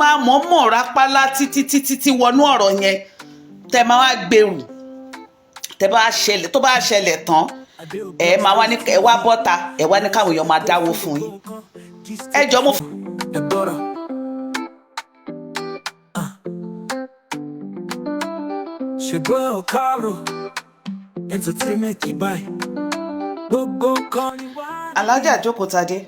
máa mọ̀ọ́mọ̀ rápálá títí títí tí wọnú ọ̀rọ̀ yẹn, tẹ́ máa wá gbèrú, tẹ́ bá ṣẹlẹ̀, tó bá ṣẹlẹ̀ tán, ẹ máa wá ní ẹ wá bọ́ta, ẹ wá ní káwọn èèyàn máa dáwó fún yín. Ẹ jọ mo. Ẹ gbọ́dọ̀. Ṣùgbọ́n ò kárò entertainment báyìí. Gbogbo nǹkan ni wá. Alájà Jókòtadé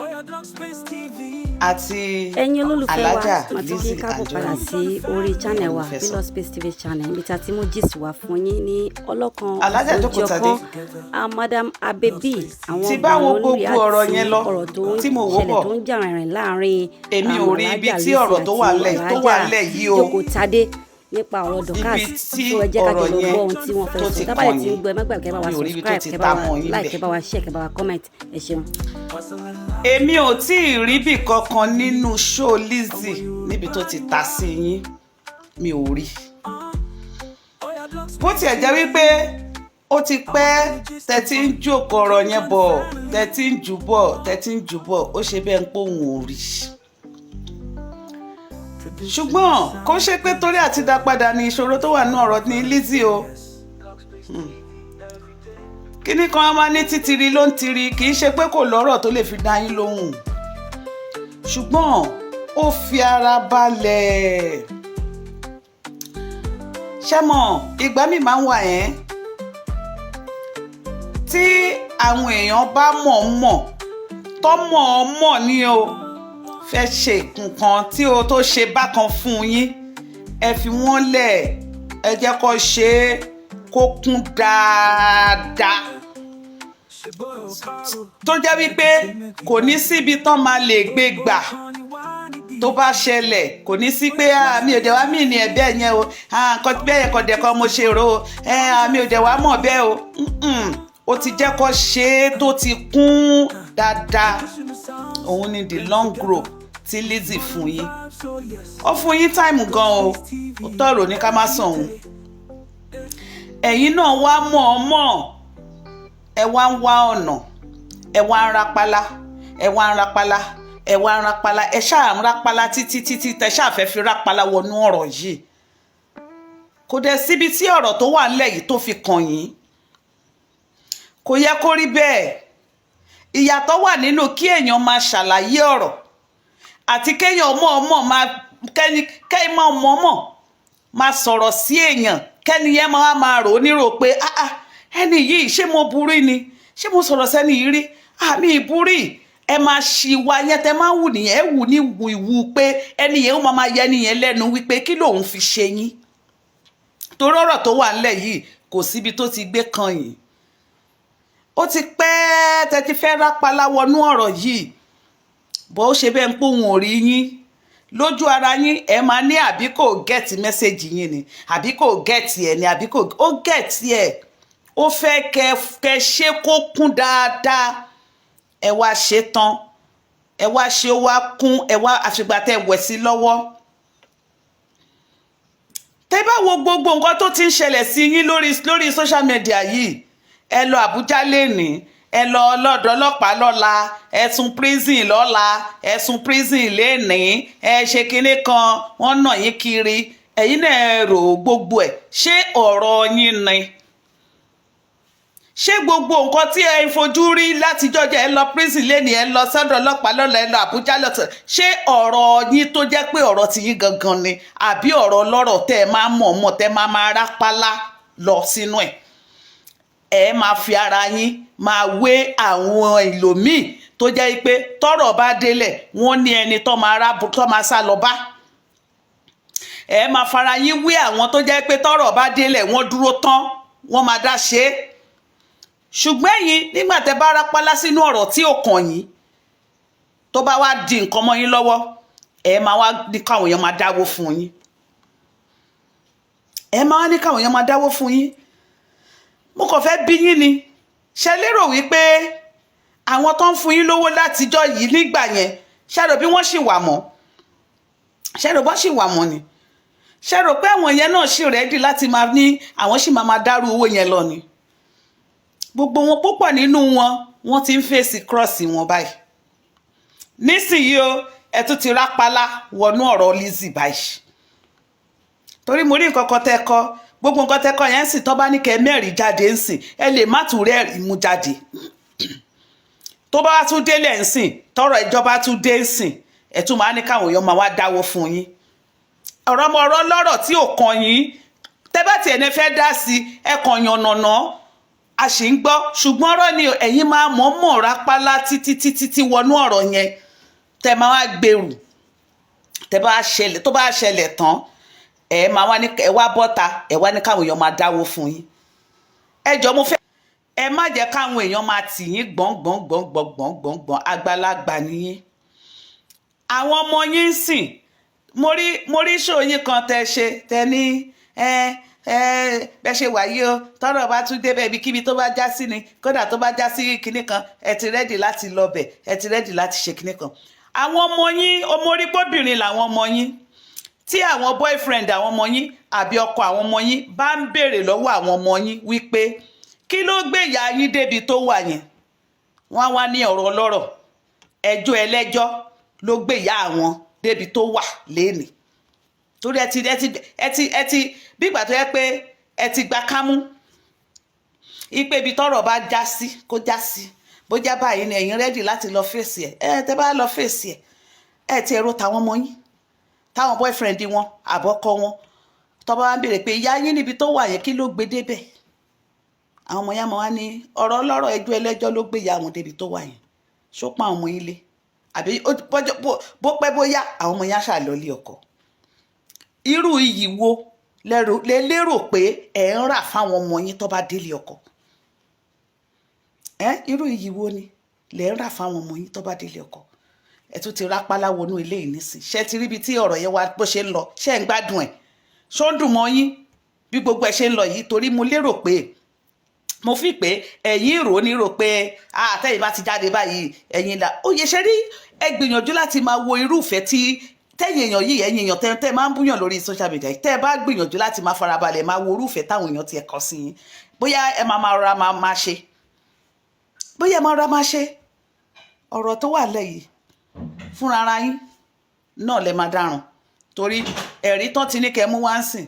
Oya Blog Space TV. àti Ẹ̀yin olólùfẹ́ wa, Alájà màá tún kí Lizzy káàbọ̀ padà Anjorin, sí orí channel wa, mo fẹ́ sọ. Blog Space TV channel, níbi tí a ti mú gist wá fún yín ní ọlọ́kan Alájà Jókòtadé, òjọ̀kan. Madam Abebi, àwọn tí bá wo gan ló ń gbogbo ọ̀rọ̀ react yẹn sí lọ, ọ̀rọ̀ tó ń tí mo wò ṣẹlẹ̀, bọ̀, tó ń jà rìnrìn láàrin èmi ò rí ibi Alájà tí Lizzy ọ̀rọ̀ tó wà àti ńlẹ̀ tó wà Alájà ńlẹ̀ yìí o. Jókòtadé nípa ọ̀rọ̀ Dorcas. Ibi tí So ẹ jẹ́ ká jọ ọ̀rọ̀ lọ yẹn gbọ́ ohun tí wọ́n fẹ́ tó sọ. ti Tábàlẹ̀ kàn tí ń yín, gbọ́, ẹ má gbàgbé kẹ́ bá wa mi ò rí ibi tó subscribe, ti kẹ́ ta bá wa mọ́ yín like, bẹ̀. kẹ́ bá wa share, kẹ́ bá wa comment. Ẹ ṣeun. Èmi ò tí ì rí bì kankan nínú show Lizzy níbi tó ti ta sí yín, mi ò rí. Bó tiẹ̀ jẹ́ wípé ó ti pẹ́ tẹ́tí ń jókòó ọ̀rọ̀ yẹn bọ̀, tẹ́tí ń jù bọ̀, tẹ́tí ń jù bọ̀, ó ṣe bẹ́ẹ̀ ń pòun ò rí. Ṣùgbọ́n kó ṣe pé torí àti dá padà ní ìṣòro tó wà ní ọ̀rọ̀ ní Lizzy o. Kíní kan máa ní títiri ló ń tiri, kì í ṣe pé kò lọ́rọ̀ tó lè fi dá yín lóhùn, ṣùgbọ́n ó fi ara balẹ̀. Ṣé mọ̀, ìgbà mi máa ń wà ẹ́ tí àwọn èèyàn bá mọ̀ mọ̀ tọ́ mọ̀ mọ̀ ní o fẹ́ ṣe nǹkan tí o tó ṣe bákan fún yín, ẹ fi wọ́n lẹ̀, ẹ jẹ́ kó ṣe é kó kún dáadáa, tó jẹ́ wípé kò ní síbi tán máa lè gbé gbà. Tó bá ṣẹlẹ̀, kò ní sí pé, "Ah, mi ò dẹ̀ wá mí ní ẹ̀ bẹ́ẹ̀ yẹn o. Ah, nǹkan bẹ́ẹ̀ yẹn kò dẹ̀ kọ́ mo ṣe rò ó. Mi ò dẹ̀ wá mọ̀ bẹ́ẹ̀ o." Ó ti jẹ́ kó ṣe é tó ti kún dáadáa. Òun ni the long rope tí Lizzy fún yín. Ó fún yín time gan o. Ó tọrọ ní ká má sàn òun. Ẹ̀yin náà wá mọ̀ ọ́ mọ̀, ẹ wá ń wá ọ̀nà, ẹ wá ń rapálá, ẹ wá ń rapálá, ẹ wá ń rapálá, ẹ ṣáà ń rapálá títí títí tẹ ṣáà fẹ́ fi rapálá wọnú ọ̀rọ̀ yìí. Kò dẹ̀ síbi tí ọ̀rọ̀ tó wà ńlẹ̀ yìí tó fi kàn yín. Kò yẹ kó rí bẹ́ẹ̀. Ìyàtọ̀ wà nínú kí èèyàn máa ṣàlàyé ọ̀rọ̀ àti kéèyàn mọ̀ọ́mọ̀ máa kẹ́ni kẹ́yìn máa mọ̀ọ́mọ̀ máa sọ̀rọ̀ sí èèyàn, kẹ́ni yẹn máa máa rò ó nírò pé, "Ah ah, ẹni yìí, ṣé mo burú ni? Ṣé mo sọ̀rọ̀ sẹ́ni yìí rí? Àmì ìbúrí." Ẹ máa ṣì wá yẹn tẹ máa wù nìyẹn. Ẹ wù ní wù ìwù pé ẹni yẹn ó máa máa yẹ ẹni yẹn lẹ́nu wípé kí lòun fi ṣe yín. Torí ọ̀rọ̀ tó wà ńlẹ̀ yìí, kò síbi tó ti gbé kan yìí. Ó ti pẹ́ tẹ́ ti fẹ́ rápálá wọnú ọ̀rọ̀ yìí bó, ó ṣe bẹ́ẹ̀ ń pòun ò rí yín lójú ara yín. Ẹ máa ní àbí kò get message yín ni, àbí kò get ẹ̀ ni, àbí kò ó get ẹ̀. Ó fẹ́ kẹ ṣe kó kún dáadáa. Ẹ wá ṣe tán, ẹ wá ṣe, ó wá kún, ẹ wá àfìgbà tẹ wẹ̀ sí lọ́wọ́. Tẹ bá wo gbogbo nǹkan tó ti ń ṣẹlẹ̀ sí yín lórí social media yìí, ẹ lọ Àbújá lénìí, ẹ lọ lọ́dọ̀ ọlọ́pàá lọ́la, ẹ sùn prison lọ́la, ẹ sùn prison lénìí, ẹ ṣe kinní kan, wọ́n nà yín kiri. Ẹ̀yin náà rò ó gbogbo ẹ̀. Ṣé ọ̀rọ̀ yín ni? Ṣé gbogbo nǹkan tí ẹ ń fojú rí látijọ́ jẹ́ ẹ lọ prison lénìí, ẹ lọ sọ́dọ̀ ọlọ́pàá lọ́la, ẹ lọ Àbújá lọ́tọ̀, ṣé ọ̀rọ̀ yín tó jẹ́ pé ọ̀rọ̀ tiyín gangan ni, àbí ọ̀rọ̀ ọlọ́rọ̀ tẹ́ ẹ máa mọ̀ mọ̀ tẹ́ máa máa rápálá lọ sínú ẹ̀? Ẹ máa fi ara yín máa wé àwọn ìlòmíì tó jẹ́ pé tọ́rọ̀ bá délẹ̀, wọ́n ní ẹni tó máa rá tó máa sá lọ bá. Ẹ máa fara yín wé àwọn tó jẹ́ pé tọ́rọ̀ bá délẹ̀, wọ́n dúró tán, wọ́n máa dá ṣe é. Ṣùgbọ́n ẹ̀yin, nígbà tẹ́ bá rápálá sínú ọ̀rọ̀ tí ò kàn yín, tó bá wá di nǹkan mọ́ yín lọ́wọ́, ẹ máa wá ní káwọn èèyàn máa dáwó fún yín. Ẹ máa wá ní káwọn èèyàn máa dáwó fún yín. Mo kàn fẹ́ bí yín ni, ṣe lérò wípé àwọn tó ń fún yín lówó látijọ́ yìí nígbà yẹn, ṣe rò bí wọ́n ṣì wà mọ́? Ṣe rò bọ́ ṣì wà mọ́ ni? Ṣe rò pé àwọn yẹn náà ṣì ready láti máa ní àwọn ṣì máa máa dárú owó yẹn lọ ni? Gbogbo wọn, púpọ̀ nínú wọn, wọ́n ti ń fèsì cross wọn báyìí nísìnyí o. Ẹ tún ti rápálá wọnú ọ̀rọ̀ Lizzy báyìí, torí mo rí nǹkan kan tẹ́ kọ. Gbogbo nǹkan tẹ́ kọ yẹn ń sìn, tó bá ní kẹ́ mẹ́rin jáde ń sìn, ẹ lè má tún rẹ́ẹ̀rí mú jáde. Tó bá wá tún délẹ̀ ń sìn, tọrọ ìjọba tún dé ń sìn, ẹ tún máa ní káwọn èèyàn máa wá dáwó fún yín. Ọ̀rọ̀ ọmọ, ọ̀rọ̀ lọ́rọ̀ tí ò kàn yín, tẹ́ bá tiẹ̀ ní fẹ́ dá sí, ẹ kàn yànnàná, a sì ń gbọ́. Ṣùgbọ́n ọ̀rọ̀ ni ẹ̀yin máa mọ̀ọ́mọ̀ rápálá títí títí tí wọnú ọ̀rọ̀ yẹn, tẹ́ máa wá gbèrú. Tẹ́ bá ṣẹlẹ̀, tó bá ṣẹlẹ̀ tán, ẹ máa wá ní ẹ wá bọ́ta, ẹ wá ní káwọn èèyàn máa dáwó fún yín. Ẹ jọ, mo fẹ́ ẹ má jẹ́ káwọn èèyàn máa tì yín gbọ̀ngbọ̀n gbọ̀ngbọ̀n gbọ̀ngbọ̀n gbọ̀n. Àgbàlagbà nìyín, àwọn ọmọ yín ń sìn. Mo rí ṣòyìn kan tẹ ṣe, tẹ ní ẹ bẹ ṣe wà yìí o, tọ́rọ̀ bá tún débẹ̀, ibikíbi tó bá já sí ni, kódà tó bá já sí kinní kan, ẹ ti ready láti lọ bẹ̀, ẹ ti ready láti ṣe kinní kan. Àwọn ọmọ yín, ọmọ orí pọ́bìnrin làwọn ọmọ yín. Tí àwọn boyfriend àwọn ọmọ yín àbí ọkọ àwọn ọmọ yín bá ń béèrè lọ́wọ́ àwọn ọmọ yín wípé kí ló gbé ìyá yín débi tó wà yẹn, wọ́n á wá ní ọ̀rọ̀ ọlọ́rọ̀, ẹjọ́ ẹlẹ́jọ́ ló gbé ìyá àwọn débi tó wà lénìí. Torí ẹ ti bí ìgbà tó yẹ pé ẹ ti gba kámú ipe ibi tọ́rọ̀ bá já sí, kó já sí, bó já báyìí ni ẹ̀yin ready láti lọ fèsì ẹ̀. Ẹ tẹ́ bá lọ fèsì ẹ̀, ẹ ti ẹ̀rọ tàwọn ọmọ yín, táwọn boyfriend wọn àbọ́kọ wọn tó bá wá ń béèrè pé ìyá yín níbi tó wà yẹn, kí ló gbé débẹ̀, àwọn ọmọ yẹn máa wá ní ọ̀rọ̀ ọlọ́rọ̀, ẹjọ́ ẹlẹ́jọ́ ló gbé ìyá àwọn débi tó wà yẹn. Ṣó pa àwọn ọmọ yín lé àbí bó pẹ́ bóyá, àwọn ọmọ yẹn á ṣà lọ ilé ọkọ? Irú iyì wo lẹ lérò pé ẹ̀ ń rà fáwọn ọmọ yín tó bá délé ọkọ ẹ? Irú iyì wo ni lẹ ń rà fáwọn ọmọ yín tó bá délé ọkọ? Ẹ tún ti rápálá wọnú ilé yìí nísìn. Ṣé ti ríbi tí ọ̀rọ̀ yẹn wá bó ṣe ń lọ? Ṣé ń gbádùn ẹ̀? Ṣó ń dùn mọ́ yín bí gbogbo ẹ̀ ṣe ń lọ yìí? Torí mo lérò pé mo fi pé ẹ̀yin rò ní rò pé àtẹ̀yìn bá ti jáde báyìí, ẹ̀yin là ó yẹ. Ṣe rí, ẹ gbìyànjú láti máa wo irúfẹ́ tí tẹ́yìn èèyàn yìí, ẹ̀yin èèyàn tẹ́ máa ń búyàn lórí social media, tẹ́ ẹ bá gbìyànjú láti máa farabalẹ̀ máa wo irúfẹ́ táwọn èèyàn ti ẹ̀kọ́ sí yín, bóyá ẹ máa máa rọra máa ṣe, bóyá ẹ máa rọra máa ṣe. Ọ̀rọ̀ tó wà lẹ́yìn, fúnra ara yín náà lẹ máa dáràn, torí ẹ̀rí tán ti ní kẹ́ mú wá ń sìn.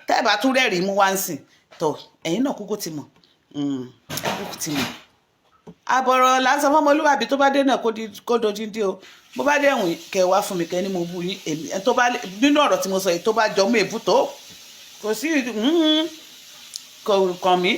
Tẹ́ ẹ bá tún rẹ́rìí mú wá ń sìn tó, ẹ̀yin náà kúkú ti mọ̀, ẹ kúkú ti mọ̀. Àbọ̀rọ̀ là ń sọ fọ́mọlúwàbí, tó bá dé náà kó dojú dé o. Bó bá dé ẹ̀wọ̀n, kẹ́ wá fún mi, kẹ́ ní mo bú yín. Èmi tó bá nínú ọ̀rọ̀ tí mo sọ yìí, tó bá jọ mọ́ èbú tó kò sí, kò kàn mí.